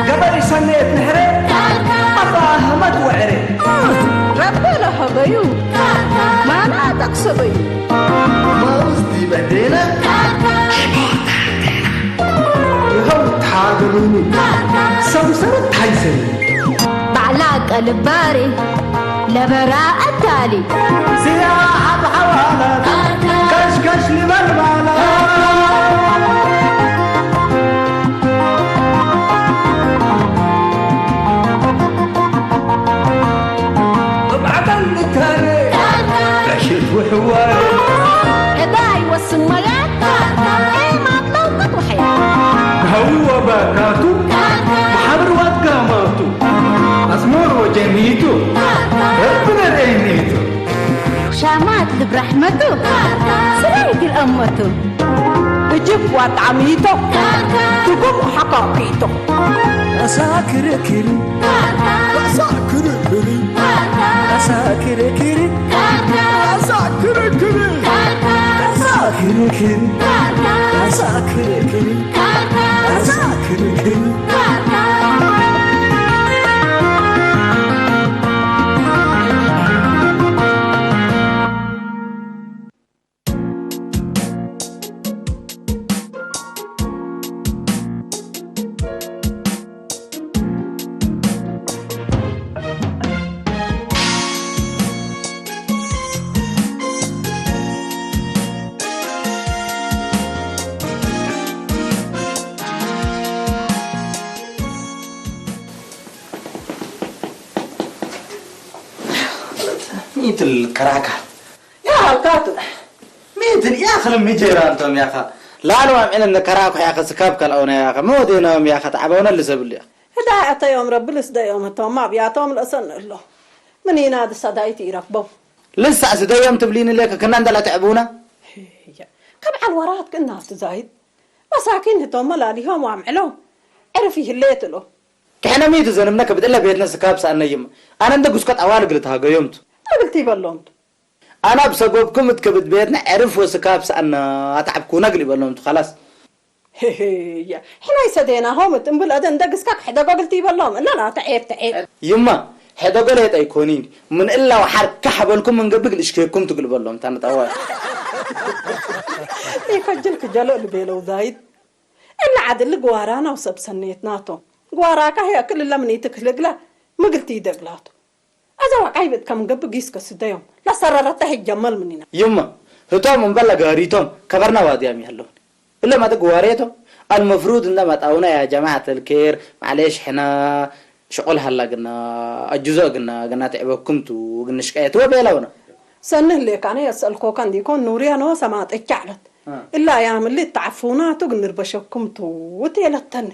ገበሪ ሰነየት ምሕረ ኣፋ ህመት ወዕረ ረበ ለሀበዩ ማና ጠቅሰበዩ ማውዝ ዲበዴነ ይኸው ተሓገሉኒ ሰብሰብ ታይዘኒ ባዕላ ቀልባሪ ለበራ ኣታሊ ስያ ኣብ ሓዋላ ከሽከሽ ሊበልባላ እብዓተን ብታነ ረሽት ውሕዋረ እዳ ይወስን መያ ኤማት ለውቀት ወሐያ ሃውወ ባካቱ መሓብር ዋት ጋማቱ ኣስመሮ ጀኒቱ ረብነ ሬኒቱ ሻማት ልብራሕመቱ ስራይ ግልአመቱ እጅብ ዋጣሚቶ ትጉም ሓካኪቶ ኣሳክርክር ኣሳክርክር ኣሳክርክር ኣሳክርክር ኣሳክርክር ኣሳክርክር ኣሳክርክር ሚትል ከራካ ያልካቱ ሚትል ያኽል ሚጀራ እንቶም ያኻ ላሉ ኣምዕል ንከራኩ ያኸ ስካብ ካልኣውና ያኸ መወዴናዮም ያኸ ተዓባውና ልሰብሉ ያኸ እዳ ኣተዮም ረቢ ልስደዮም እቶም ኣብያቶም ለእሰን ኣሎ ምን ኢና ድሳዳይት ይረክቦም ልሳዕ ስደዮም ትብሊኒ ለክ ክና እንደላ ትዕቡና ከም ዓል ወራት ክና ትዛይድ መሳኪን ህቶም መላሊሆም ኣምዕሎም ዕርፍ ይህሌት እሎ ክሕነ ሚቱ ዘንምነ ክብጥለ ቤትነ ስካብ ሰኣነይም ኣነ እንደ ጉስቀት ኣዋል ግልት ሃገዮምቱ እግልቲ ይበሎምቱ ኣና ብሰበብኩም እትከብድ ቤትና ዕርፍ ወስካብ ሰኣና ኣትዓብኩና ግል ይበሎምቱ ኻላስ ሕና ይሰደናሆም እምብል ኣደ እንደ ግስካ ክሕደጎ ግልቲ ይበሎም እና ናተ ዔብ ተዔብ ይማ ሕደጎ ለየጠ ኣይኮኒን ምን እላ ወሓር ካሕ በልኩም እንገብግ ልእሽከኩም ትግል በሎም ታነጠዋ ይከጅል ክጀሎ ልቤለው ዛይድ እላ ዓድሊ ግዋራና ውሰብ ሰኔት ናቶም ግዋራካ ህያ ክልላ ምኒቲ ክልግላ ምግልቲ ይደግላቱ ኣዛ ዋቃይ ብት ከም ገብ ጊስ ከስደዮም ለሰረረተ ህጀመል ምኒና ይማ ህቶም እንበላ ጋሪቶም ከበርና ዋድያም ያለውን እለ ማተ ግዋሬቶም المفروض እንደ መጣውና يا جماعة الخير معليش ሕና ሽቆል ሃላ ግና ኣጁዞ ግና ግና ትዕበኩም ቱ ግንሽቀየት ወቤላውና ሰንህ ሌካነ የሰልኮካ እንዲኮን ኑርያ ኖ ሰማጠቻ ዓለት እላ ያምሊ ተዓፉና ቱ ግንርበሸኩም ቱ ትየለተኒ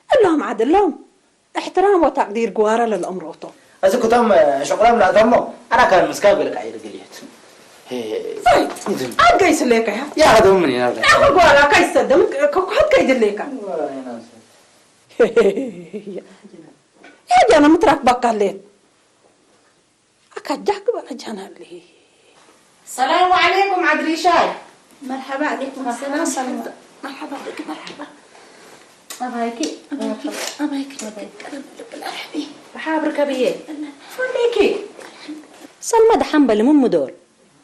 እሎም ዓድሎም እሕትራም ወታቅዲር ግዋረ ለልእምሮቶ እዚ ክቶም ሽቁሎም ላእተሞ ኣና ካብ ምስካብ ገለ ቃይር ግልየት ኣገይ ስለካ ያ ያኸደው ምን ይናለ ያኸ ጓራ ካይሰደም ከኩሐት ከይድሌካ ያጃነ ምትራክ ባካሌት ኣካጃክ በረጃናለ ሰላሙ ዓለይኩም ዓድሪሻይ መርሓባ ዓለይኩም ሰላም ሰላም መርሓባ ደቂ መርሓባ ኣባይኪ ኣባይኪ ቀለም ልብል ኣርሕቢ ብሓብሪ ከብየ ፈለይኪ ሰልመ ደሓን በሊ ምምዶል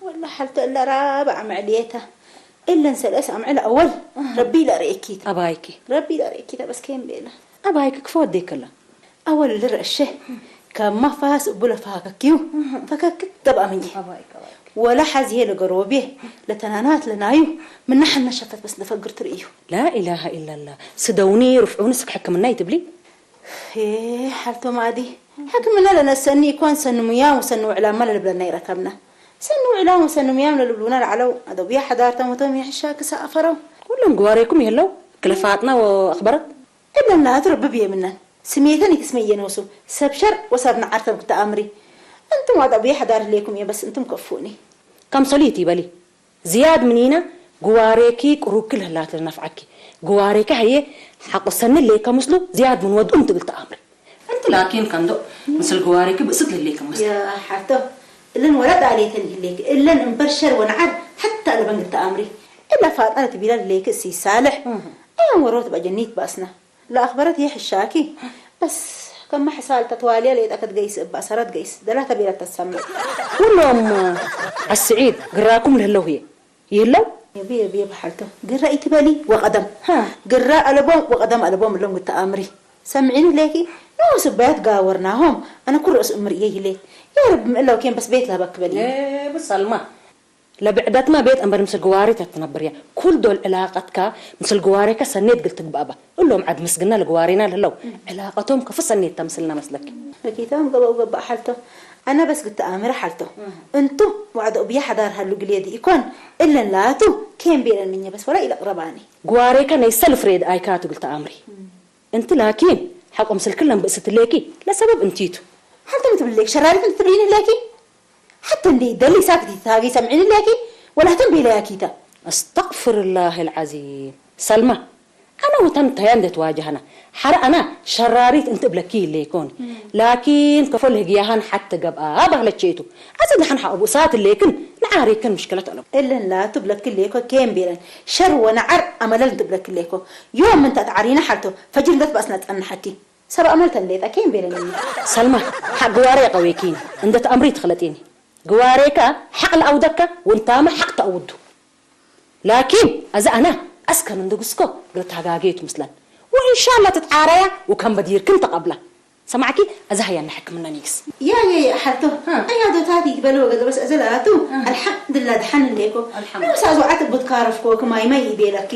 ወላ ሓልተ እለ ራብዕ ኣምዕል የታ እለን ሰለስ ኣምዕል ኣወል ረቢ ኢለ ርእኪት ኣባይኪ ረቢ ኢለ ርእኪት ኣበስከየን ቤላ ኣባይኪ ክፈወደይ ከላ ኣወል ልረእሸ ካብ ማፋስ እቡ ለፋከኪዩ ፈከክት ደብኣምኝ ወላ ሓዚሄ ለገሮቤ ለተናናት ለናዩ ምናሕና ሸፈት በስ ንፈግር ትርእዩ ላኢላሃ ኢላላ ስደውኒ ርፍዑኒ ስክ ሕክምና ይትብሊ ሓልቶ ማእዲ ሕክምና ለነሰኒ ይኮን ሰኒ ሙያም ወሰኒ ውዕላማ ለልብለና ይረከብና ሰኒ ውዕላም ወሰኒ ሙያም ለልብሉና ለዓለው ኣደብያ ሓዳርቶም ወቶም ይሕሻ ክሳእፈረው ኩሎም ግዋሬኩም የለው ክለፋጥና ወኣኽበረት እብለና ትረብብ የምነን ስሜተን ይትስመየን ወሱ ሰብ ሸር ወሰብ ንዓርተም ክተኣምሪ እንቱም ኣጠብየ ሓዳር ህሌኩም እየ በስ እንቱም ከፉኒ ከም ሰሊት ይበሊ ዝያድ ምኒና ግዋሬኪ ቅሩብኪ ልህላት ልናፍዓኪ ግዋሬኪ ሃየ ሓቆሰኒ ሌካ ምስሉ ዝያድ ምን ወድኡም ትብል ተኣምሪ እንቲ ላኪን ከንዶ ምስል ግዋሬኪ ብእስት ልሌኪ ምስ ሓቶ እለን ወላ ጣሌተን ይህሌኪ እለን እምበር ሸር ወንዓር ሓታ ለበንግ ተኣምሪ እላ ፋጣ ትቢላ ልሌኪ እሲ ሳልሕ ኣያን ወሮት በጀኒት ባስና ለአኽበረት ይሕሻኪ። በስ ከመ ሕሳል ተትዋልየ ሌጠ ከትገይስ እባ ሰረት ገይስ ደላ ተቤለት ተሰምዕ። ኩሎም አስዒድ ግራኩም ለህለው ህየ ይህለው። ብየ ብየ በሓልቶ ግራ ኢትበሊ ወቀደም ሃ። ግራ አለቦም ወቀደም አለቦም እሎም ግተአምሪ ሰምዒኒ ሌኪ። ንኡ ስባያት ጋወርናሆም አነ ኩል ርእስ እምር እየ ይህሌ። ያ ረቢ ምእላው ኬን በስ ቤት ለበክ በሊ። ብሰልማ ለብዕደትማ ቤት እምበር ምስል ግዋሬ ተትነብር እያ። ኩል ዶል ዕላቀትካ ምስል ግዋሬካ ሰኔት ግል ትግባእባ። እሎም ዓድ ምስግና ለግዋሬና ለለው ዕላቀቶም ከፍ ሰኔት ተምስልና መስለኪ። ለኪታም ገበው ገባእ ሓልቶ። አነ በስ ግተአምረ ሓልቶ። እንቱም ዋዕዶ ብያ ሓዳር ሃሉ ግሌ ዲኢኮን እለን ላቱ ኬን ቤለን ምኘ በስ ወላ ኢለቅረባኒ። ግዋሬካ ናይ ሰልፍ ሬድ አይካቱ ግል ተአምሪ። እንቲ ላኪን ሓቆም ስልክን ለንብእስት ሌኪ ለሰበብ እንቲቱ። ሓልተ ምትብሌክ ሸራሪት እንትብሊኒ ሌኪ። ሓተ እንዴ ደሊ ሳክቲ ታጊ ሰምዒኒ ሌኪ። ወላ ተን ቤለያ ኪተ። አስተግፍርላህ አልዓዚም። ሰልማ፣ አና ወተን ተያ እንደ ተዋጃህና። ሓረ አና ሸራሪት እንት እብለኪ ሌኮን። ላኪን ከፎ ለህግያሃን ሓተ ገብአ ባህለቼቱ። አዚ ደሓን ሓ አቡ እሳት ሌክን ንዓሬክን ምሽክለት አለው። እለን ላቱ ብለክሌኮ ኬም ቤለን ሸር ወነዓር አመለል ትብለክሌኮ ዮም ምንታ ተዓሪና ሓልቶ ፈጅር እንደት ባስና ጸንሐኪ ሰብ አመል ተንሌጣ ኬም ቤለን እኒ ሰልማ ሓ ግዋሬ ቀዌኪኒ እንደት አምሪ ትኽለጢኒ ግዋሬካ ሓቅ ለአውደካ ወንታማ ሓቅ ተአውዱ ላኪን አዚ አና አስከን እንደጉስኮ ግርታጋጌቱ ምስለን ወኢንሻላ ትትዓረያ ወከም በዲርክን ተቀብላ ሰማዕኪ፣ እዚ ሃያ ንሕክምና ኒግስ። ያ ያ ያ ሓቶ እ። ኣያ ዶ ታቲ በለ ወገ በስ እዚ ለኣቱ እ። ኣልሓምዱላ ደሓን እንዴኮ ኣልሓምዱላ። ንሳ ዝዓት ቡት ካረፍኮ ክማይ ማይ ይቤለኪ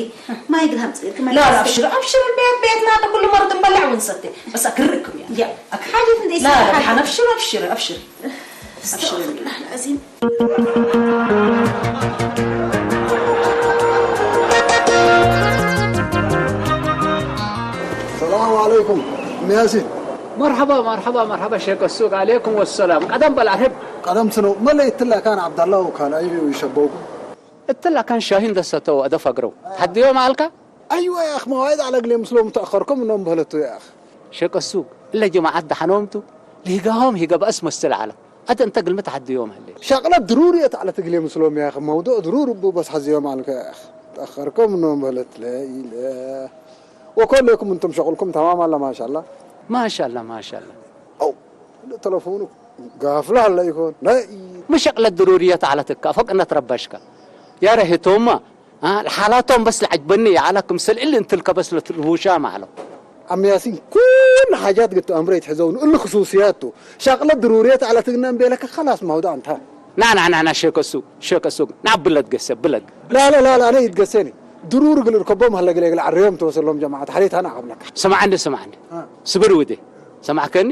ማይ ግን ሃምጽልኪ ማይ لا لا ابشر ابشر البيت بيتنا كل مرة نبلع ونسطي بس اكركم يعني ያ ሓጀት እንደ لا لا ኢሳ ሓጀት دحين ابشر ابشر ابشر استغفر الله العظيم. السلام عليكم. أم ياسين. مرحبا، مرحبا، مرحبا شيخ السوق. عليكم السلام. ቀደም በል አርህብ። ቀደም ስነው መለይ እትላ ካን አብዳላ ወካል አይቢ ይሸበውኩ። እትላ ካን ሻሂን ደሰተው አደፍ አግረው። ተሐድዮም አልካ? أيوة يا أخ، مواعيد على قلي مسلوم تأخركم إنهم بهلتوا يا أخ. ሸቀ ሱቅ እለ ጀማዓት ደሓኖምቱ ልሂጋሆም ሂገ በእስ መስል ዓለ። አተ እንተ ግልሚ ተሓድዮም ህሌ። ሸቅለ ድሩርየት ዓለ ትግሌ ምስሎም ያ ኣኺ፣ መውዱዕ ድሩር እቡ በስ ሓዝዮም ዓልከ ያ ኣኺ። ተኣኸርኩም እኖም በለት ለኢለ። ወኮሌኩም እንቱም ሸቅልኩም ተማም ኣለ ማሻላ። ማሻላ ማሻላ። አው ተለፎኑ ጋፍላ አለ ይኮን። ለኢለ። ምሸቅለ ድሩርየት ዓለ ትካ ፈቅነት ረበሽካ። ያረ ህቶማ አ፣ ለሓላቶም በስ ለዐጅበኒ የዓላ ክምሰል እሊ እንትልከ በስ ለትልቡሻ ማዕሎ። ዓም ያሲን ኩሉ ሓጃት ግት አምሮ ይትሕዘውኑ እሊ ክሱስያቱ ሻቅለ ድሩርየት ዓለ ትግነ እምቤለከ ከላስ ማውዳ እንታ። ና ና ና ና ሸከሱ ሸከሱ ና ብለት ገሰ ብለት። ላላ ላላ አነ ይትገሰኒ ድሩር ግል እርከቦም ሀለ ግለ ግለ ዓረዮም ተወሰሎም ጀማዓት ሓሌት አና ዓብለካ። ስማዕ እንደ ስማዕ እንደ አ። ስብር ውዴ ሰማዕከኒ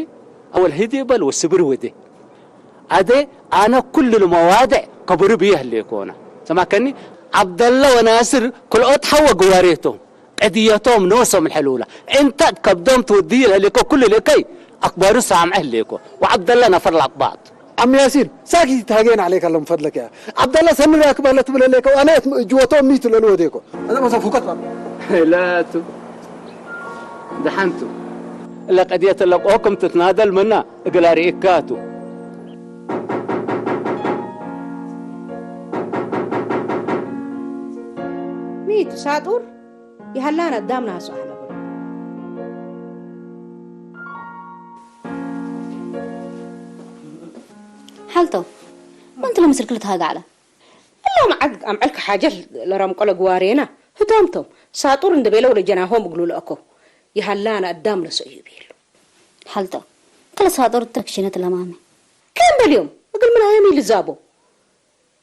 አወል ህዲ በል ወስብር ውዴ። አደ አነ ኩሉ ለመዋድዕ ከብሩ ብዬ ህሌኮና ሰማከኒ ዓብደላ ወናስር ክልኦት ሐወ ግዋሬቶም ቅድየቶም ኖሶም ሕልውላ እንተ ከብዶም ትወድይ ህሌኮ ኩሉ ልእከይ አክባሩ ሳምዐ ህሌኮ ወዓብደላ ነፈር ላቅባጥ ዓም ያሲን ሳኪት ታገን عليك اللهم فضلك يا عبد الله ሰኒ ራክብ አለ ትብል ህሌኮ አነ እጅወቶም ሚት ለሉ ወዴኮ አነ በሰ ፉከት ባብ ላቱ ደሓንቱ እለ ቀድየት ለቆኩም ትትናደል ምና እግላ ርኢካቱ። ሚቱ ሳጡር ይሃላን አዳም ናሱ አህለ ሓልቶ መን ትለምስል ክልተ ሃጋ ዓላ እሎም ዓድ አምዐልከ ሓጀት ለረምቆ ለግዋሬና ህቶምቶም ሳጡር እንደ ቤለው ለጀናሆም እግሉ ለእኮ ይሃላን አዳም ለሰእዩ ቤሉ። ሓልቶ ክለ ሳጡር ተክሽነት ለማመ። ከን በልዮም እግል ምናዮም ይልዛቦ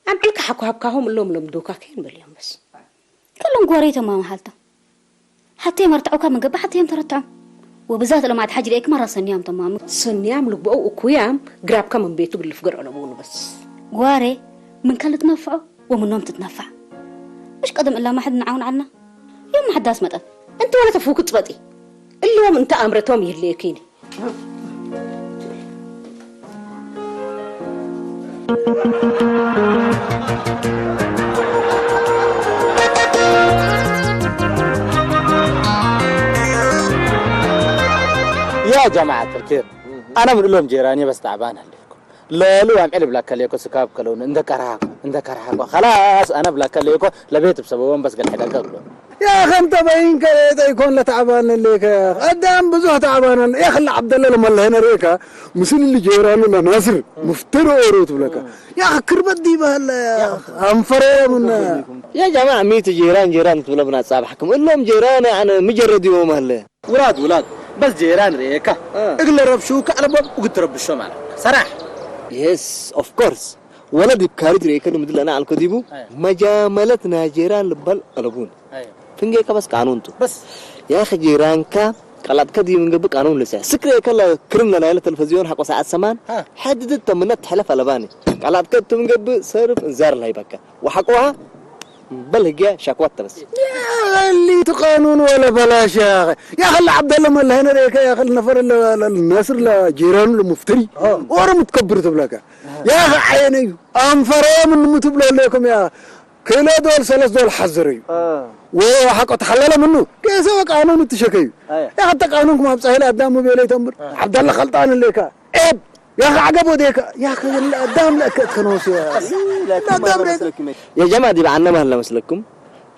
አምዕልካ ሓኮ ሃብካሆም እሎም ሎም ዱካ ከን በልዮም በስ። ከሎም ጓረይ ተማም ሓልቶ ሓተዮም ኣርትዖካ መገባ ሓተዮም ተረትዖም። ወብዛት እሎም ዓድ ሓጅ ርኤክማ ራሰንያም ተማሙ። ሰንያም ልግበኡ እኩያም ግራብካ መንቤቱ ግልፍ ገርኦ ለብውኑ በስ። ጓሬ ምን ከል ትነፍዖ ወምኖም ትትነፋዕ። ምሽ ቀደም እላ ማሕድ ንዓውን ዓልና ዮም ማሕዳስ መጠን። እንተ ወለ ተፉክ ጽበጢ እሎም እንተ አምረቶም ይህሌኪኒ። يا جماعة الخير، أنا من لهم جيراني بس تعبان عليكم. لا لو هم علب لا كليكو سكاب كلون عند كرهاكو عند كرهاكو خلاص أنا بلا كليكو لبيت بسببهم بس قال حدا قبله. يا أخي أنت باين كريت يكون لتعبان ليك يا أخي. أدام بزوه تعبان يا أخي. اللي عبد الله لما الله هنا ريكا مسن اللي جيران ولا ناصر مفتر أورو تبلكا. يا أخي كربت دي بهلا يا أخي. أنفر يا من يا جماعة ميت جيران جيران تبلا بنا صاحب حكم إلا جيران يعني مجرد يوم هلا. ولاد ولاد بس جيران ريكا. إقل ربشو كألباب وقت ربشو معنا صراحة. Yes, of course. ወለድ ይካርጅ ሬከ ንምድል ኣና ኣልኮ ዲቡ መጃመለት ናይጄሪያን ልባል ኣለቡን ፍንጌ ከበስ ቃኑንቱ በስ ያኸ ጄራንካ ቀላጥከ ዲቡ ምንገብ ቃኑን ልሰ ስክሬ ከለ ክርም ለናይለ ተለፈዚዮን ሐቆ ሰዓት ሰማን ሐድድ ተምነት ተሐለፍ ኣለባኒ ቀላጥከ ትምንገብ ሰርፍ እንዛር ላይ በቃ ወሐቆሃ በል ህግያ ሻክዋት ተበስ اللي تقانون ولا بلاش يا اخي يا اخي عبد الله ملا هنا ريكا يا اخي النفر الناصر لجيران المفتري ورا متكبر تبلك يا اخي عيني أنفروا من متبلو لكم يا كيلو دول ثلاث دول حذري وحق تحلل منه كيف سوى قانون التشكي يا حتى قانونكم ابصحي لا ادم بيلي تمر عبد الله خلطان لك اب يا اخي عقب وديك يا اخي لا ادم لك تخنوس يا يا جماعة دي بعنا مهلا مسلكم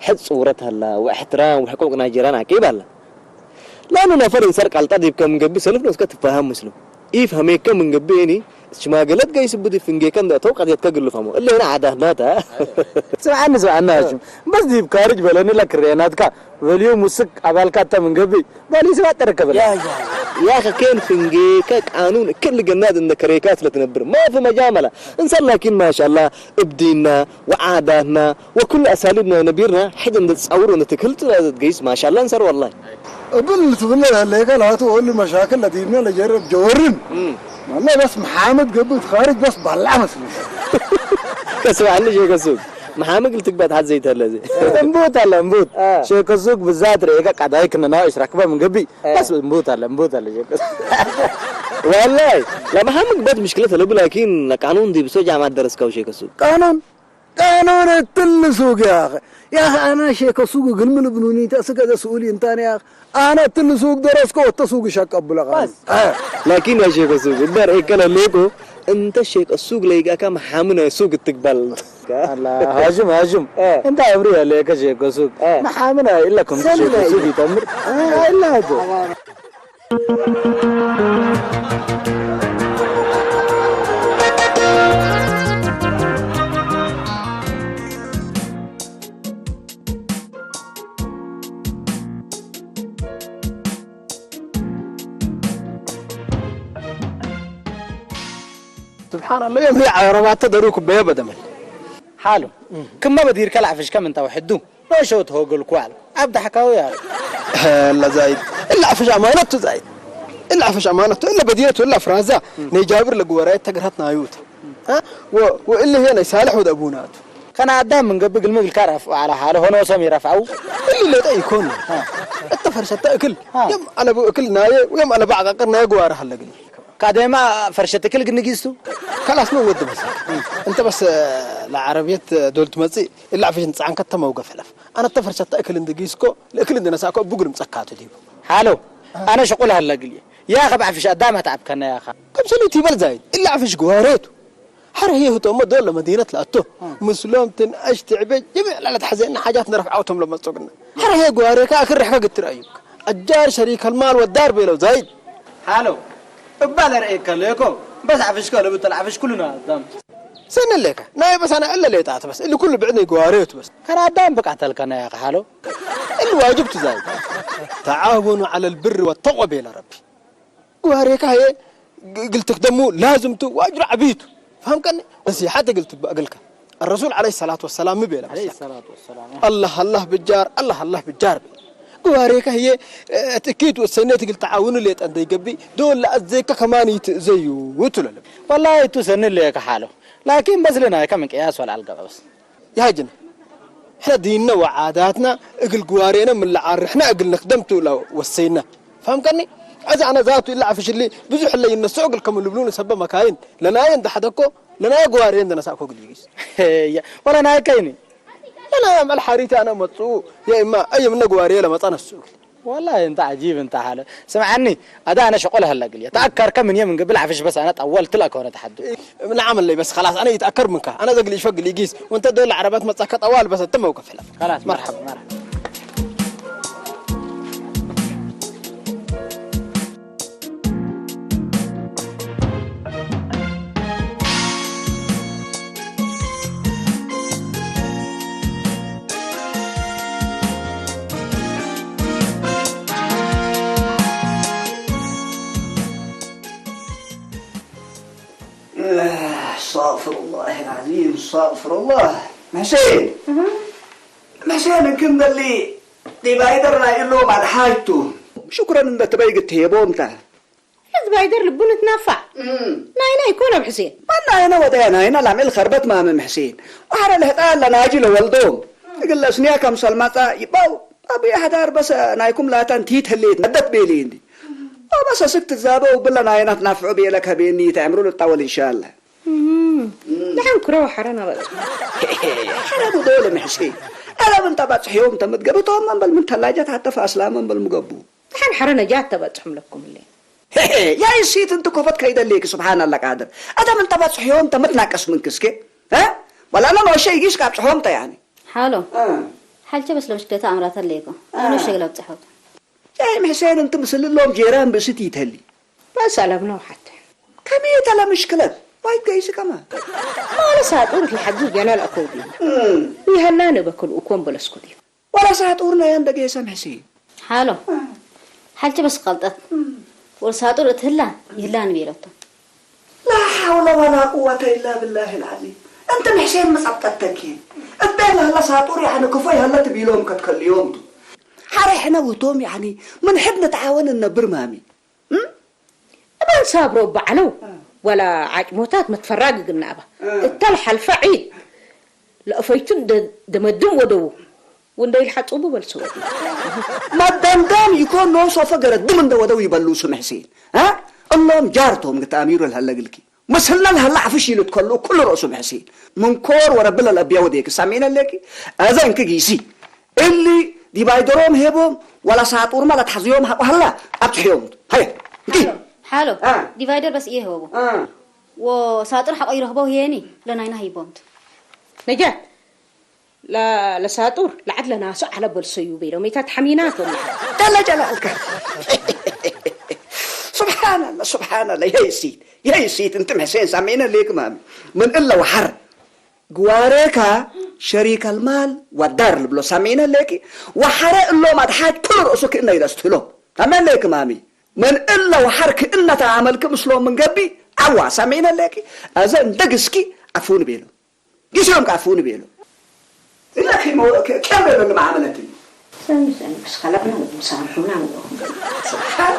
حد صورتها لا واحترام وحقوق ناجيران عقيب هلا ላኑ ነፈር እንሰር ቃልጣ ዲብ ከም ገቢ ሰልፍ ነስከ ትፋሃም ምስሉ ኢፍ ሀሜከ ምን ገቢ ኒ ሽማገለት ገይ ስቡድ ፍንጌከ እንደ ተው ቀድየት ከግልፈሞ እለ ና ዓዳህናታ ስምዓኒ ስምዓና ሽም በስ ዲብ ካርጅ በለኒ ለክሬናትካ በልዩ ሙስክ ኣባልካ እተ ምን ገቢ በልዩ ስባት ተረከበለ يا أخي كين فنجيك قانون كل جنات عندك ريكات لتنبر ما في مجاملة إنسان لكن ما شاء الله ابدينا وعاداتنا وكل أساليبنا نبيرنا حد عند تصور وأنت تكل تقيس ما شاء الله إنسان والله እብል ትብል ለለይከ ላቱ ወሉ መሻክል ለዲብነ ለጀርብ ጀወርን ማለ በስ መሓመድ ገብእ ትኻርጅ በስ ባላ መስል ከስባዕኒ ሸከ ሱቅ መሓመድ ልትግባት ሓት ዘይተለዚ እምቡት ኣለ እምቡት ሸከ ሱቅ ብዛት ርኤከ ቀዳይ ክነናው ይስራክበ ምንገቢ በስ እምቡት ኣለ እምቡት ኣለ ሸከ ሱቅ ወላይ ለመሓመድ በት ምሽክለት ለቡ ላኪን ለቃኑን ዲብሶ ጃማ ደረስካው ሸከ ሱቅ ቃኑን ቃኖነ ትል ሱግ ያኸ ያኸ ኣና ሼከ ሱግ ግልምል ብኑኒ ተስገደ ስኡል እንታን ያኸ ኣና ትል ሱግ ደረስከ ወተ ሱግ ሸቀብለ ቃል ላኪን ያ ሼከ ሱግ እበር ኤከለ ሌቆ እንተ ሼከ ሱግ ለይጋካ መሓምነ ሱግ ትግባል ኣላ ሃጅም ሃጅም እንታ እብሪ ያለ ከ ሼከ ሱግ መሓምነ ኢለኩም ሼከ ሱግ ይተምር ኢላ سبحان الله يوم هي عربات تدرو كبية بدمل حالو كما بدير كلا عفش كم انت وحدو ما شو تهوغل كوال عبد حكاوي يا لا زايد إلا عفش أمانته زايد إلا عفش أمانته إلا بديته إلا فرازة نيجابر لقوراي تقرهتنا يوت وإلا هي صالح ود أبونات كان عدام من قبل المقل كرف على حاله هنا وسمي رفعه اللي لا يكون أنت فرشة تأكل يوم على بو أكل ناية ويوم على بعض أقر ناية قوارة هلا قلي كاديما فرشة تأكل قلنا جيستو خلاص ما ود بس أنت بس العربية دول تمزي إلا عفش نسعان كتما وقف حلف ኣነ እተ ፈርሸታ እክል እንድጊስኮ ለእክል እንድነሳእኮ እቡ ግልምጸካቱ ዲቡ። ሓሎ፣ ኣነ ሽቁል ሃለ ግልየ። ያኸ ብዓፍሽ ኣዳም ኣትዓብከና ያኸ። ከምሰሉ ቲበል ዛይድ፣ እለ ዓፍሽ ግዋሬቱ። ሐረ ህየ ህቶሞ ዶለ መዲነት ለኣቶ። ምስሎም ትንኣሽ ትዕቤ ጀሚዕ ለለትሐዜና ሓጃት ነረፍዓውቶም ለመጾግና። ሐረ ህየ ግዋሬካ እክል ርሕከ ግትር ኣዩብካ። ኣጃር ሸሪከል ማል ወዳር ቤለው ዛይድ። ሓሎ፣ እባ ለርኤካ ለኮ፣ በስ ዓፍሽከ ለብተል ዓፍሽ ኩሉና ኣዳም። ሰነ ሌከ ናይ በሳና እለ ሌጣት በስ እሊ ኩሉ ብዕድነይ ግዋሬቱ በስ። ከናዳም ብቃተልከ ናይ ኣኻ ሓሎ። እሊ ዋጅብ ትዛይ። ተዓወኑ ዐለል ብሪ ወተቆ ቤለ ረቢ። ግዋሬካ ህየ እግል ትክደሙ ላዝምቱ ዋጅሩ ዐቢቱ። ፈሀምከኒ? ነሲሐት እግል ትግበእ እግልከ። الرسول عليه الصلاة والسلام ሚ ቤለ በስ። አላህ አላህ ብጃር አላህ አላህ ብጃር ቤለ። ግዋሬካ ህየ ትእኪት ወሰኔት እግል ተዓውኑ ሌጠ እንደይገቢ ዶል ለአዘይከ ከማን ይትእዘዩ ትለለ። ወላሂ እቱ ሰኒ ሌከ ሓሎ። ላኪን በስ ልናይከ ምን ቅያስ ወልዓል ገበ በስ። يا جنة، إحنا ديننا وعاداتنا እግል ግዋሬና ምን ለዓርሕና እግል ንክደም ቱ ለወሰይና። ፈሀምከኒ? እዚ ኣነ ዛቱ ኢለ ዓፍሽ እሊ ብዙሕ እለ ይነስኦ እግል ከም ልብሉኒ ሰበ መካይን ለናየ እንደ ሐደኮ ለናየ ግዋሬ እንደ ነሳእኮ እግል ይጊስ። ወላ ናይከይኒ። ለናየ ኣምዕል ሐሪቲ ኣነ መጽኡ የእማ ኣየ ምነ ግዋሬ ለመጻ ነስኡ እግል። ወላሂ እንተ ዐጂብ እንተ ሓለ። ስምዓኒ፣ ኣደ ኣነ ሸቆል ሀለ እግል። ተኣከርከ ምን የም እንገብእ ዓፍሽ በስ ኣነ ጠወል ትል ኣከወነ ተሓዱ። نعم اللي بس خلاص أنا يتأكر منك أنا ذاك اللي يشفق اللي يقيس وأنت دول العربات ما تسكت أول بس أنت موقف حلف مرحبا مرحبا ኣስተግፍሩላህ ኣልዓዚም፣ ኣስተግፍሩላህ። ሕሴን፣ ሕሴን፣ እንክንበሊ ዲቫይደር ናይ እሎም ኣድሓጅቱ። ሽኩረን እንደ ትበይ ግትሄቦምታ። ዲቫይደር ልቡ ንትናፋዕ። እም። ናይና ይኮነ ኣብ ሕሴን። ማን ናይና ወደያ ናይና ላምዕል ኸርበት ማመም ሕሴን። ዋሕረ ልህጣ ኣላ ናጂ ለወልዶም። እግለ እስንያ ከም ሰልማጻ ይባው። ኣቡ የሕዳር በሰ ናይኩም ላታን ቲት ህሌት ነደት ቤሊ እንዲ። ኣበሰ ስክ ትዛበው ብለ ናይና ትናፍዑ ቤለ ከቤኒ ተዕምሩ ልጣወል እንሻላ። እም። ደሓን ክረው ሓረ ነበጽ። ሓረ ብዶለ ምሕሴ። ኣላ ምን ተባጽሕዮም ተምትገብ፣ እቶም መንበል ምን ተላጃት ሓተፈ ኣስላም መንበል ምገቡ። ደሓን ሓረ ነጃት ተበጽሑም ለኩም እለ። ያይ ሲት እንት ኮፈት ከይደሌክ ስብሓን ኣላ ቃድር። ኣታ ምን ተባጽሕዮም ተምትናቀስ ምን ክስኬ? እ? ወላ ኣና ኖሸ ይጊስ ካብ ጽሖም ተያኒ። ሓሎ። እ። ሓልቸ በስ ለምሽክለታ ኣምራታ ለይኮ። እ። ኣኖ ሸግላ ብጽሖት። ያይ ምሕሴን እንት ምስልሎም ጄራን ብስት ይተሊ። በስ ኣለብ ነው ሓተ። ከመይ ተለ ምሽክለት? ዋይ ገይስ ከማ። ማለ ሳጡር ለሓጊ ገና ለእኮ ቢ። እም። ይሃላ ነበክል እኮም በለስኩ ዲ። ወላ ሳጡር ናይ እንደ ገይሰ ምሕሴን። ሓሎ። እ። ሓልቸ በስ ቀልጠት። እም። ወላ ሳጡር እትህላ ይህላ ንቤለቶ። ላ ሓውለ ወላ ቁወተ ኢላ ብላሂ ልዓዚም። እንት ምሕሴን መጸብጠተኪ። እበ ለህለ ሳጡር ያዕኒ ክፎ ይሀለ ትቢሎም ከትከልዮም ቱ። ሓረ ሕነ ውህቶም ያዕኒ ምን ሕድ ንተዓወን እነብር ማሚ። እም? እበን ሳብሮ በዓለው እ። ወላ ዓጭሞታት መትፈራግግ እናእባ። እ። እታ ለሓልፋ ዒድ ለእፈይቱን ደ-፣ ደመድም ወደቡ። ወንደይ ልሓጽቡ በልሱ። መደምደም ይኮን ኖ ሶፈ ገረድም እንደ ወደው ይበሉ ስምሕ ሲል። እ? እሎም ጃርቶም ግታሚሩ ለሀለግልኪ። ምስልና ለሀላ ዓፍሽ ይልትከሉ ኩሉ ርእሱ ምሕሲል። ምንኮር ወረብለ ለቢያ ወዴክ ሳሚነ ለኪ። እዘ እንክ ጊሲ። እሊ ዲቫይደሮም ሄቦም ወላ ሳጡርማ ለትሓዝዮም ሃቁ ሀላ ኣብትሕዮም። ሃየ። እንኪ። ሓሎ። አ። ዲቫይደር በስ እየ ሄቦ። አ። ወሳጡር ሓቆ ይረኽበው ሄኒ ለናይና ሂቦምት። ነጃት። ለ-፣ ለሳጡር ለዓድ ለናሱ ዓለ በልሰዩ ቤሎም፣ ኢታ ተሓሚናቶም። ደለ ጀላልካ። ስብሓንላ፣ ስብሓንላ። ይሄ ይሲት፣ ይሄ ይሲት፣ እንት ሕሴን ሳሜነ ሌክ ማሚ። ምን እለ ወሓር። ግዋሬካ ሸሪከል ማል ወዳር ልብሎ ሳሜነ ሌኪ። ወሓረ እሎም ኣድሓጅ ኩሉ ርእሱ ክእነ ይደስትሎ። ሳሜን ሌክ ማሚ። ምን እለ ወሓር ክእነታ ኣመልክ ምስሎ ምን ገቢ። ዓዋ ሳሜነ ሌኪ። ኣዘ እንደ ግስኪ ኣፉን ቤሎ። ጊዜኦም ከኣ ፍውን ቤሎ። እለ ከይመ-፣ ከ-፣ ከመ በሉ መዓመለትኒ። ሰምሰም፣ ምስ ኸለቕና ንሳምሑና ንብሎ። ስብሓን።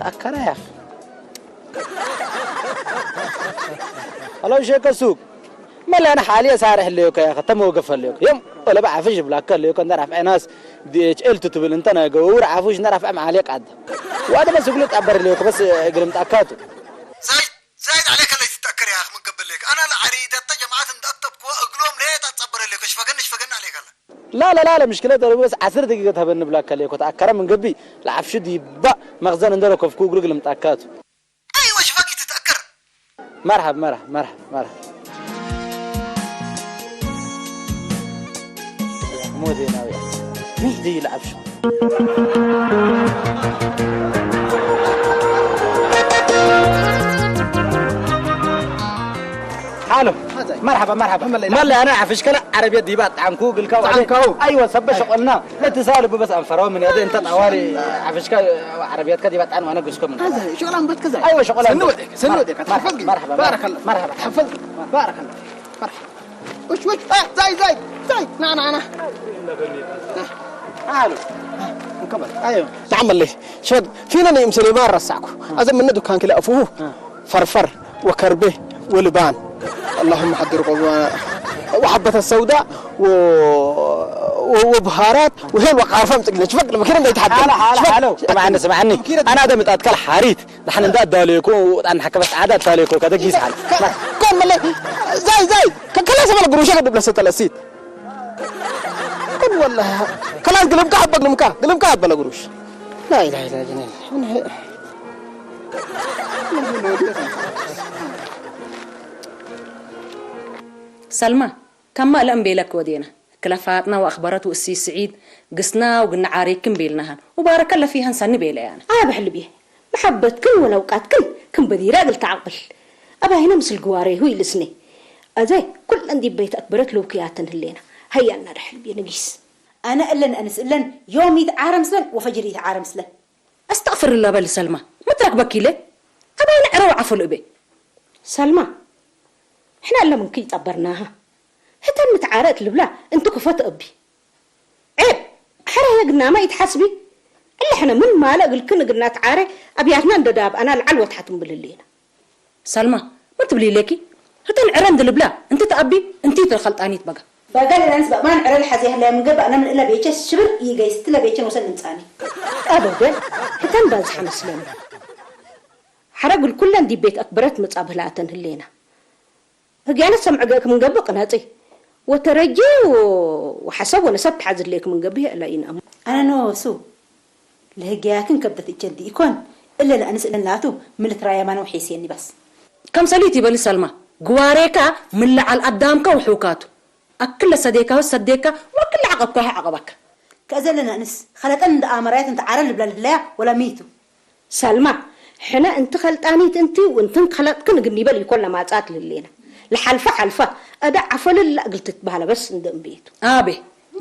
ኣከራያኽ። ሄሎ ሸከ ሱቅ። መላ ኣነ ሓልየ ሳርሕ ኣለዮካ ያኸ፣ ተመወገፍ ኣለዮካ። ዮም፣ ወለ ብዓፍሽ ይብላካ ኣለዮካ፣ እንዳ ራፍዐናስ ዲ ኤች ኤል ቱ ትብል እንተ ናይ ገውር ዓፍሽ እንዳ ራፍዐ መዓልየ ቃዳ። ዋደ በስ እግሉ ጣበር ኣለዮካ፣ በስ እግልም ጣካቱ። ዛይድ፣ ዛይድ ዓለይከ ለይ ትትኣከር ያኸ፣ ምን ገበለክ? ኣና ለዓሪደተ ጀማዓት እንዳእተብኩዋ እግሎም ለየ ታጸበር ኣለዮካ፣ ሽፈገን፣ ሽፈገን ዓለይከ ኣላ። ላ፣ ላ፣ ላ፣ ላ፣ ምሽክለት ወለ በስ ዓስር ደቂቀ ተበን ብላካ ኣለዮካ፣ ተኣከረ ምን ገቢ፣ ለዓፍሹ ዲባ መኽዘን እንደረከብኩ እግሉ ግልም ጣካቱ። أيوة، شفاك يتتأكر. مرحب، مرحب، مرحب، مرحب. مودي ناوي. مش دي يلعب شو. حالو. هذا. مرحبا، مرحبا. ملا، أنا عفشكلا عربية دي بقى عنكو، قل كاو. عنكو. أيوة، سبة شغلنا. لا تسالوا بس أنفروا من يدي، أنت طوالي عفشكا عربية كدي بقى عن وأنا قشكم من هذا. شغلان بس كذا. أيوة، شغلان سنودك، بس. سنودك. مرحبا، تحفظ. مرحبا، مرحبا، مرحبا. مرحبا. تحفظ. بارك الله. مرحبا. وش، وش؟ آه، زايد، زايد. زايد. نعم، نعم، نعم. تعالوا. نكمل. أيوة. تعمل ليه؟ شو فينا نيم سليمان رسعكو؟ أزم من دكان كلا أفوه. فرفر وكربه ولبان. اللهم حضر قضوانا وحبة السوداء و... و... وبهارات وهيل وقارفة متقلش. فك لما كده بيتحدى. حالة، حالة، حالة. سمعني، سمعني. أنا ده متأتكل حاريت. ንሓን እንዳ ኣዳለየኮ ኣን ሓከበት ዓዳ ኣዳለየኮ ከደ ጊስ ሓል። ኮን መለ ዛይ ዛይ ከከላ ሰበለ ግሩሸ ከዱ ብለሰ ተለሲት። ኮን ወላሂ ከላስ ግልምካ ኣበ ግልምካ ግልምካ ኣበለ ግሩሽ። لا إله إلا الله. ሰልማ ካብ ማእለ እምቤለክ ወዴና ክለፋጥና ወኣኽበረት ውእሲ ስዒድ ግስና ውግና ዓሬክን ቤልናሃን ወባረከለ ፊሃን ሰኒ ቤለያና። ኣበ ሕልብየ መሓበትክን ወለውቃትክን ክም በዲረ እግል ተዓቕብል። ኣባይነ ምስል ግዋሬሁ ኢልስኔ። ኣዘ ኩለን ዲብ በይት ኣክበረት ለውክያተን ህሌና። ሃያ እናደ ሕልብየ ንጊስ። ኣነ እለን ኣንስ እለን ዮም ይትዓረ ምስለን ወፈጅር ይትዓረ ምስለን። أستغفر الله በል ሰልማ። ምትረክበኪ ኢለ ኣባይነ ዕረው ዓፈሉ እቤ። ሰልማ ሕና እለ ምንኪ ይጠበርናሃ። ህተን ምትዓረ እት ልብላ እንቲ ክፈት እቢ። ዔብ! ሐረ ህየ ግናመ ኢትሓስቢ? እለ ሕነ ምን ማለ እግልክን እግልና ትዓሬ ኣብያትና እንደ ዳብኣና ለዓል ወትሓት እምብል ህሌና። ሰልማ፣ ምን ትብሊ ኢሌኪ? ህተን ዕረ እንድልብላ እንቲ ተኣቢ እንቲ ትረኸልጣኒት በጋ። በጋ ለናንስ በእማን ዕረ ለሐዜ ህለያ ምን ገብእ ኣነ ምን እለ ቤቸ ሽብል ኢገይስቲ ለቤቸን ወሰን ንምጻኒ። ኣበደ ህተን ባዝሓ መስለኒ። ሐረ እግል ኩለን ዲብ ቤት ኣክብረት ምጻ ብህላተን ህሌና። ህግያነት ሰምዐ ገእክ ምን ገብእ ቅነጺ ወተረጂ ወሐሰብ ወነሰብ ተሓዝሌክ ምን ገብእ የእለ ኢንአሙ። ኣነ ነወሱ ለህግያክን ከብደት እቸን ዲኢኮን እለ ለአንስ እለን ላቱ ምልክ ራያማን ወሒስየኒ በስ። ከምሰሊት ይበሊ ሰልማ፣ ግዋሬካ ምን ለዓል ኣዳምካ ውሑካቱ፣ ኣክለ ሰዴካ ወሰዴካ ወክለ ዓቐብካ ይዓቐበካ። ከእዘ ለነእንስ ኸለጠን እንደ ኣመራየት እንተ ዓረ ልብላ ልህለያ ወላ ሚቱ። ሰልማ፣ ሕነ እንቲ ኸልጣኒት እንቲ ወእንትን ኸለጥክን እግል ኒበል ኢኮን ለማጻት ልሌና። ለሓልፈ ሓልፈ፣ እደ ዓፈልላ እግል ትትበህለ በስ እንደ እምቤቱ። ኣቤ፣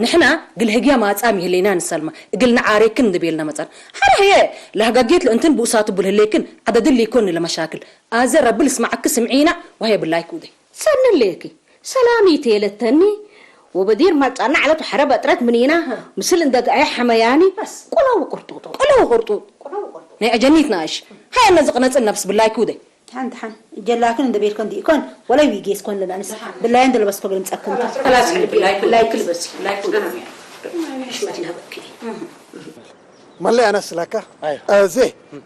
ንሕና ግል ህግያ ማጻም ይህሌና ንሰልማ፣ እግል ነዓሬክን እንድቤልና መጻን። ሐረ ህየ፣ ለህጋጌት ለእንትን ብኡሳቱ ብልህሌክን፣ ዓደድል ኢኮን ለመሻክል። ኣዘ ረብል እስማዕክ ስምዒና፣ ወሀየ ብላይክ ውደይ። ሰኒ ሌኪ፣ ሰላም ይቴለተኒ፣ ወበዲር ማጻና ዓለት ወሐረ በጥረት ምኒና፣ ምስል እንደ ገአየ ሐመያኒ፣ በስ። ቆሎ ወቁርጡጦ። ቆሎ ወቁርጡጦ። ናይ አጀኒት ናእሽ። ሃይ እነ ዝቕነጽን ነብስ ብላይክ ውደይ። ሓንቲ ሓን እጀላክን እንደ ቤልኮን ዲኢኮን ወላይ ዊጌስ ኮን ለናንስ ብላይ እንደ ለበስኮ ግልምጸክን። خلاص ብላይ ብላይ ክልበስ ብላይ ክልበስ። ሕሽመት ለበኪ። መለይ ኣነስ ለካ ኣዮ። እዜ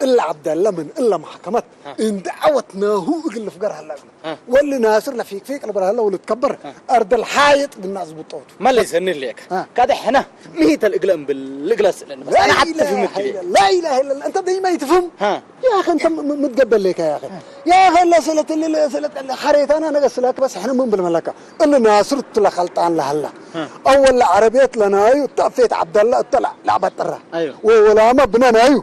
እለ ዓብደላ ምን እለ ማሕከመት አ። እንደ ዓወት ናሁ እግል ልፍገር ሀላ እግሉ። አ። ወሊ ናስር ለፊቅፊቅ ልበል ሀላ ወልትከበር አ። ኣርደል ሓየጥ ግና ዝብጦቱ። መለይ ሰኒ ለካ አ። ካደ ሕና ምሂተል እግለ እምብል እግለ ስለን በስ ኣነ ሓጥፍ ምክል። لا إله إلا الله. أنت دايما يتفهم. ها. يا أخي أنت م- م- متقبل ليك يا أخي. يا أخي لا سلة اللي سلة اللي حريت أنا نقص لك بس إحنا من بالملكة. اللي ناصر تلا خلطان لهلا. ها. أول عربية لنا يو تأفيت عبد الله تلا لعبة ترى. أيوه. ولا ما بنا نايو.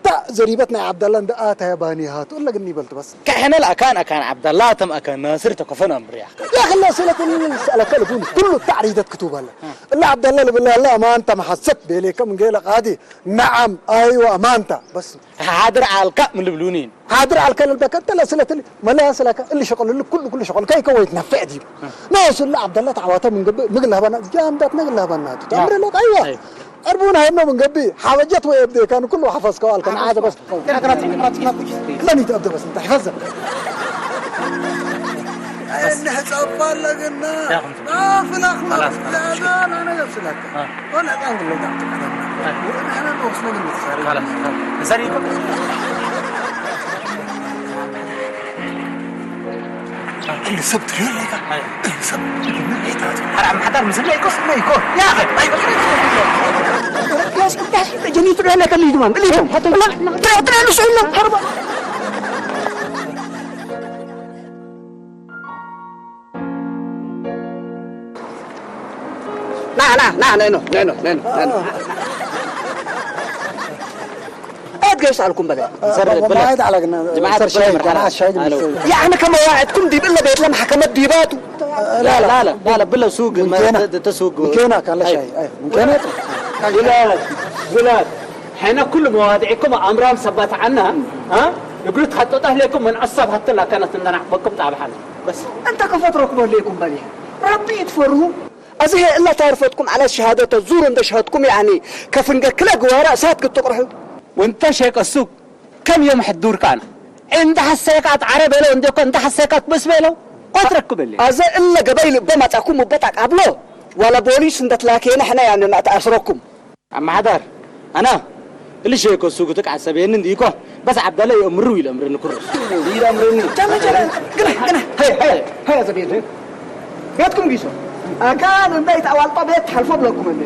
تا زريبتنا يا عبد الله عند آتا يا باني هات ولا قني بلت بس. كحنا الأكان أكان عبد الله تم أكان ناصر تكفنا أمريا. يا أخي الله سلة اللي سألة تلفون كله تعريضات كتب هلا. الله عبد الله اللي بالله الله ما أنت محست بيلي كم قيلك عادي. نعم، أيوة، ما أنت. بس. حاضر عالكا من البلونين. حاضر عالكا للبكا، تلا سلة اللي، ما لا سلة كا، اللي شغل، اللي كل، كل شغل، كي كويت نفع دي. ناس الله عبد الله تعواتا من قبل، مقلها بنا، جام دات مقلها بنا. تمر لك، أيوة. أربونا هم من قبل، حاجات ويبدي، كان كله حفظ كوال، كان عادة بس. لا نيت أبدا بس، أنت حفظها. إنها تقبل لك النار. ما في الأخلاق. لا، لا، لا، لا، لا، لا. ولا كان قلنا تعطيك على النار. وإحنا نوصل للمتخارج. خلاص، خلاص. نسريكم. كل سبت ريال ليك. كل سبت. حرام حتى المسلم لا يكون، لا يكون. يا أخي، ما يكون. يا سيدي، يا سيدي، جنيت له لك اللي يدوم، اللي يدوم. حتى لا، لا، لا، لا، شو إلا حرب. ና፣ ና፣ ና፣ ነይ ኖ፣ ነይ ኖ፣ ነይ ኖ፣ ነይ ኖ። እት ገይሽ ኣልኩም በለ። ዘር በለ። ጀማዓት ሻይ፣ ጀማዓት ሻይ። ያዕኒ ከመ ዋዕድኩም ዲብ እለ ቤት ለመሕከመት ዲባቱ። لا، لا، لا، لا، لا، ብለ ሱግ፣ من كينا؟ ተ-፣ ተ-፣ ሱግ። من كينا كان لا أيوة. شيء. أيوة. من كينا؟ لا، لا. لا، لا. حنا كل مواضيعكم أمرام سبت عنا، ها؟ እግሩ ትሓጥጦ ኣለኩም ምን ኣሳብ ሃተላ ከነት እንደናሕበኩም ጣብሓን። በስ። أنت كفتركم ليكم بلي. ربي يتفرهوا. أزهي إلا تعرفتكم على الشهادة زور عند شهادكم يعني كفنجا كلا جوارا سات قد تقرحوا. وانت شيك السوق كم يوم حدور كان؟ عند حسيكات عرب لو عندك عند حسيكات بس بلو قترك بلي. أزا إلا قبيل بما تكون مبتعك أبلو. ولا بوليس عند تلاكينا حنا يعني ما تأسركم. ኣመሓዳር፣ ኣና እልሸ እኮ እሱ ክትቃዕ ሰበየኒ እንዲ እኮ በስ ዓብዳላ የእምሩ ኢለ እምርኒ ኩሩ። ኢለ እምርኒ። ጀመ፣ ጀመ፣ ግና፣ ግና። ሀይ፣ ሀይ፣ ሀይ፣ ዘቤት ቤትኩም ጊሶ ኣካል እንዳይ ተዋልጦ ቤት ሓልፎ ብለኩም እንዴ?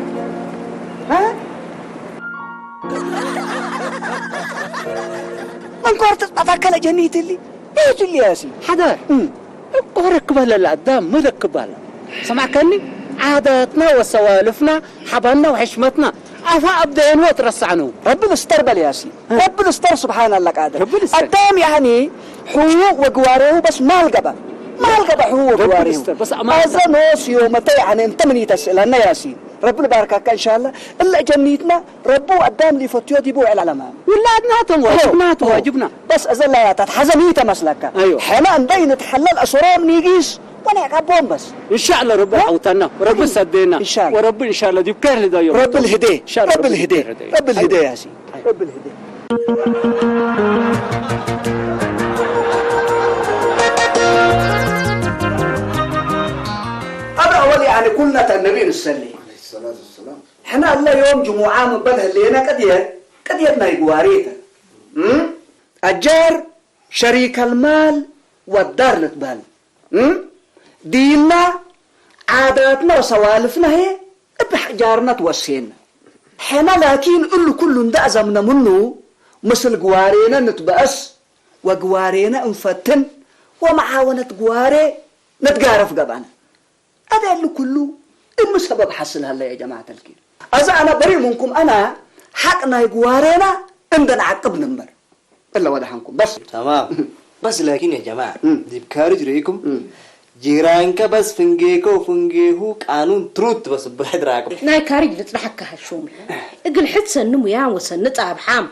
እ? መንኮር ተጣታከለ ጀኒትሊ ቤትሊ ያሲ ሓዳር እም። እኮ ረክበለ ለአዳም መለክባለ። ሰማዕከኒ? ዓዳትና ወሰዋልፍና ሓባና ወሕሽመትና ኣፋ ኣብ ደየንዎ ትረሳዕኑ። ረቢ ልስተር በል ያሲ። ረቢ ልስተር ስብሓን ኣላ ቃድር። ረቢ ልስተር። ኣዳም ያኒ ሕዉ ወግዋሬው በስ ማልገባ። ማልገባ ሕዉ ወግዋሬው። ልስተር፣ በስ ኣማን ኣዘ ኖስ ዮመተ ያኒ እንተ ምን ይተስእለና ያሲ። ረቢ ልባርካካ እንሻላ። እለ ጀኒትና ረቡ ኣዳም ሊፈትዮ ዲቡ ውዕል ኣለማ። ውላድናቶም ዋጅብናቶ፣ ዋጅብና። በስ እዘ ላያታት ሓዘን ይተመስለካ። ኣዮ። ሕና እንደ ይንትሓለል ኣሰሮም ኒጊስ ወንዕቃቦም በስ። እንሻላ ረቢ እ? ዓውታና፣ ረቢ ሰደና፣ እንሻላ። ወረቢ እንሻላ ዲብ ከር ልዳዮ። ረቢ ልህዴ፣ ኢንሻላ ረቢ ረቢ ልህዴ፣ ዲብ ከር ልዳዮ። ረቢ ልህዴ ያሲ። ረቢ ልህዴ። ኣብ ኣወል ያኒ ኩልነተ ነቢ ንሰሊ። عليه الصلاة والسلام. ሕና እለ ዮም ጅሙዓ ምበል ህሌነ ቅድየት፣ ቅድየት ናይ ግዋሬተ። እም? ኣጃር ሸሪከል ማል ወዳር ልትበል። እም? ዲንና ዓዳትና ወሰዋልፍና ህየ እብ ኣሕጃርና ትወሴና። ሕና ላኪን እሉ ኩሉ እንዳ ኣዘምነ ምኑ ምስል ግዋሬነ ንትበአስ ወግዋሬነ እንፈትን ወመዓወነት ግዋሬ ንትጋረፍ ገባና። أذا اللي كله إما سبب حصل هلا يا جماعة الخير. أذا أنا بريء منكم، أنا حقنا يقوارينا عندنا عقب نمبر. إلا ولا حنكم بس. تمام. بس لكن يا جماعة، مم. دي بكارج ريكم. مم. جيرانك بس فنجيكو فنجيهو قانون تروت بس بحد راكم. ናይ ካሪጅ ልጽናሕካ ሃሹም እግል ሕት ሰኒ ሙያ ወሰኒ ጻብሓም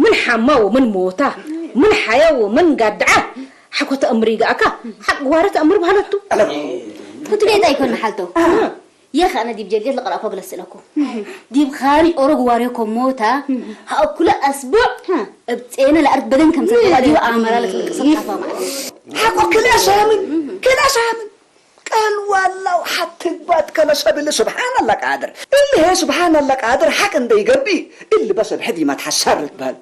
ምን ሓማ ወምን ሞታ ምን ሓያ ወምን ጋድዓ ሓኮ ተእምር ይግኣካ ሓቅ ግዋረ ተእምር ባህለቱ። فكرة أيكون حالته. يا أخي أنا ديب جرجت لقرأ كوغ لسلكو. ديب خارج أوروغ واريكو موتا. ها كل أسبوع. ابتسينا لأرض بدن كم سنة ديب أمرا لك لك صفحة فما. ሓቆ ክለ ሳምን ክለ ሳምን ቀል ዋላው ሓትግባት ከለ ሰብ እሊ ስብሓን ኣላ ቃድር እሊ ሄ ስብሓን ኣላ ቃድር ሓቅ እንደይገቢ እሊ በሰብ ሕዲማ ትሓሳር ልትበሃል።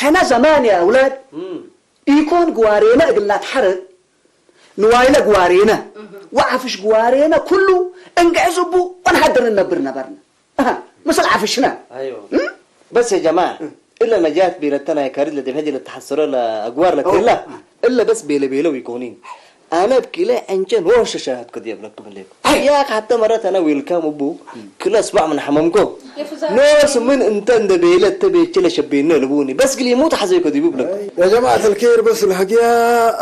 ሕና ዘማን ያ ኣውላድ ኢኮን ግዋሬነ እግልና ትሓርድ ንዋይለ ግዋሬነ ወዓፍሽ ግዋሬነ ኩሉ እንግዕዝቡ ወንሓድር ንነብር ነበርና። ኣሃ፣ ምስል ዓፍሽና። أيوة. እም? بس يا جماعة، እም። إلا نجاة بيلتنا يا كارد لدي بهدي للتحسر لا أقوار لا أوه. كلا. إلا بس بيلة بيلة ويكونين. أنا بكلا أنشان هو شاشات كدي أبلكم الليل. أي. يا أخي حتى مرات أنا ويلكام أبو كلا أسبوع من حمامكو. ناس من أنت أنت بيلة تبي كلا شبينا لبوني. بس قلي مو تحزي كدي ببلك. يا جماعة الخير، بس الحقيقة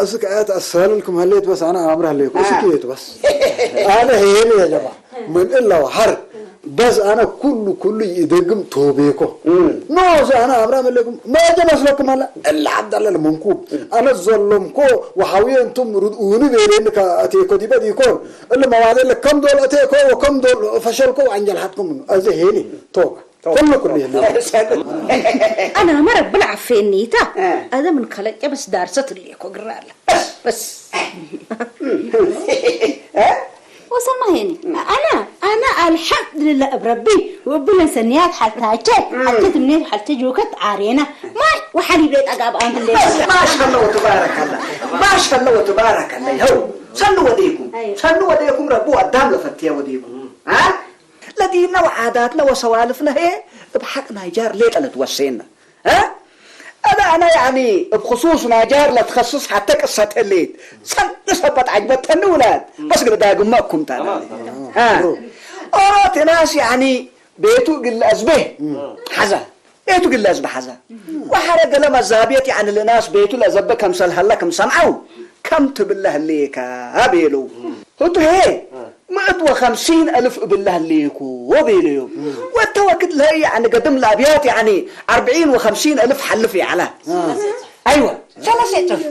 أسك آيات أسهل لكم هليت، بس أنا أمر هليكم. آه. أسك يت بس. أنا هيني يا جماعة. من إلا وحر. بس أنا كل، كل يدقم توبيكو. مم. نوز أنا أمر هليكم. ما جا مسلكم هلا. إلا عبد الله المنكوب. مم. أنا الظلمكو وحاوي أنتم ردوني بيرين كا أتيكو دي بديكو. إلا ما وعد لك كم دول أتيكو وكم دول فشلكو وعنجل حدكم. أزهيني. توبة. كل، كل يلي. أنا مرة بلعب في النيتا. آه. هذا من خلق بس دارسة اللي يكو قرالة. بس. وسمعيني. أنا، أنا الحمد لله بربي وبلا سنيات حتى حتى منين حتى جوكت عارينا. ما وحالي بيت أقاب أنت اللي. ما شاء الله وتبارك الله. ما شاء الله وتبارك الله. هو. صلوا وديكم. أيوة. صلوا وديكم ربو أدام لفتيا وديكم. ها؟ ለዲንና ወዓዳትና ወሰዋልፍና ህየ እብ ሓቅ ናይ ጃር ሌጠ ለትወሴና። እ? እበ ኣነ ያኒ እብ ክሱስ ናይ ጃር ለትኸስስ ሓተ ቅሰት ህሌት። ጸንቂ ሰበት ዐጅበተኒ ውላድ። በስ ግለ ዳግመ እኩም ታና። ተማም፣ ተማም። እ። ኦሮት ናስ ያኒ ቤቱ እግል ለአዝቤ ሐዘ። ቤቱ እግል ለአዝቤ ሐዘ። ወሐረ ገለ መዛብየት ያኒ ለናስ ቤቱ ለዘበ ከምሰል ሀለ ክም ሰምዐው ከም ትብለ ህሌከ ቤለው። እቱ ሄ ምእት ወኸምሲን እልፍ እብላ ህልይኮ ቤለዮም። ወተወክድ ለይ ያዕኒ ገድም ለአብያት ያዕኒ አርብዒን ወኸምሲን እልፍ ሓልፍ ያዕላ። አይወ ሰለሰ እጥፍ።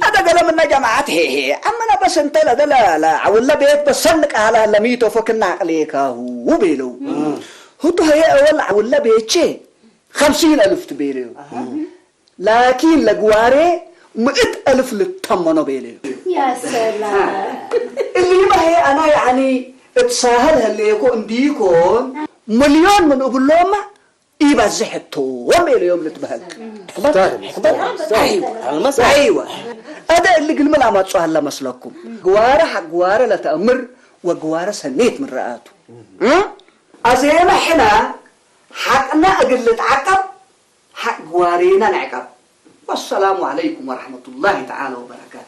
አደ ገለ ምነ ጀማዓት ሄ ሄ አመና በስ እንተ ለደ ለዓውለ ቤት በሰን ቃላ ለሚቶ ፈክና አቅሌካሁ ቤለው። ህቱ ሄ እወል ዓውለ ቤቼ ከምሲን እልፍ ትቤለዩ። ላኪን ለግዋሬ ምእት እልፍ ልተመኖ ቤለዩ። ያ ሰላም። እሊማ ሄ አና ያዕኒ እትሳህል ህሌኮ እንዲኮን፣ ምልዮን ምን እብሎማ ኢበዝሕ እቶም ቤለዮም ልትበህል። አይወ። አደ እሊ ግልመል አማጹ አለ መስለኩም። ግዋረ ሐቅ ግዋረ ለተአምር ወግዋረ ሰኔት ምረአቱ። አዜመ ሕና ሐቅና እግል ልትዓቀብ ሐቅ ግዋሬና ንዕቀብ። ወሰላሙ ዐለይኩም ወረሕመቱላሂ ተዓላ ወበረካቱ።